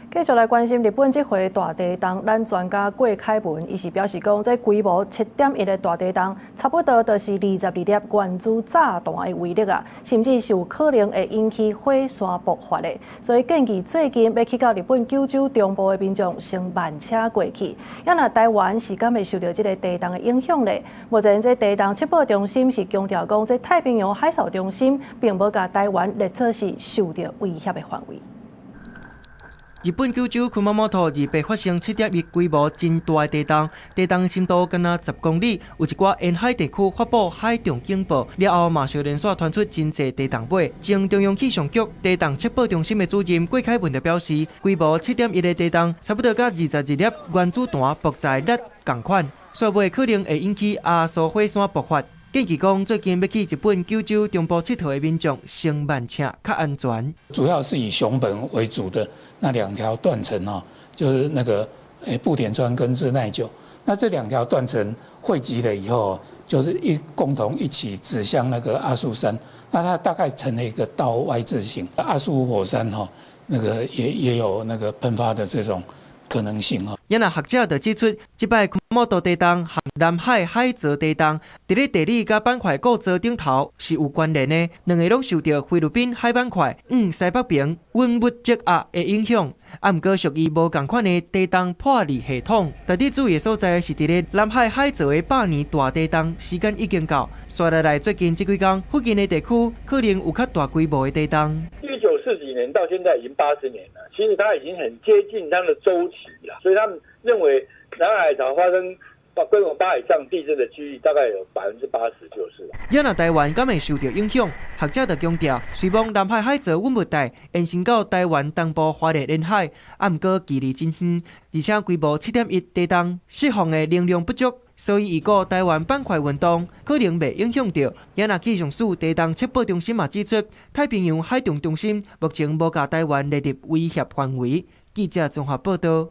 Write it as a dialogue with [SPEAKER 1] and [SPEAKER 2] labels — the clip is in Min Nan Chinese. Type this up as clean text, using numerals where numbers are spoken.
[SPEAKER 1] 繼續來關心日本這回大地動，咱專家郭凱文伊是表示講，這規模7.1的大地動，差不多就是22粒原子炸彈的威力啊，甚至是有可能會引起火山爆發的。所以建議最近欲去到日本九州中部的民眾先慢車過去。啊若台灣是敢會受著這个地動的影響咧？目前這地動測報中心是強調講，這太平洋海嘯中心並無共台灣列做是受著威脅的範圍。
[SPEAKER 2] 日本九州熊本縣28發生7.1規模真大的地動，地動深度敢若10公里，有一寡沿海地區發布海上警報，了後嘛是連續傳出真濟地動尾。前中央氣象局地動測報中心的主任郭凱文就表示，規模7.1的地動，差不多佮22粒原子彈爆炸力仝款，所以可能會引起阿蘇火山爆發。建議講，最近欲去日本九州中部𨑨迌的民眾，先慢車較安全。
[SPEAKER 3] 主要是以熊本為主的那兩條斷層哦，就是那個布田川跟日奈久。那這兩條斷層匯集了以後，就是共同一起指向那個阿蘇山。那它大概成了一個倒 Y 字形。阿蘇火山哈，那個也有那個噴發的這種可能性哦。
[SPEAKER 2] 也若學者就指出，這擺熊本地動和南海海槽地動，佇咧地理佮板塊構造頂頭是有關聯的，兩個攏受著菲律賓海板塊往西北邊穩物積壓的影響。啊，毋過屬於無仝款的地動破裂系統。特別注意的所在是佇咧南海海槽的百年大地動時間已經到，紲落來最近這幾工附近的地區可能有較大規模的地動。
[SPEAKER 4] 1940幾年到現在已經80年了，其實它已經很接近它的週期了，所以他們認為南海槽發生規模8以上地震的幾率大概有80%就是了。
[SPEAKER 2] 也若台灣敢會受著影響？學者就強調，雖罔南海海槽穩物帶延伸到台灣東部花蓮沿海，啊，毋過距離真遠，而且規模7.1地動釋放的能量不足，所以預估台灣板塊運動可能袂影響著。也若氣象署地動測報中心嘛指出，太平洋海上中心目前無共台灣列入威脅範圍。記者綜合報道。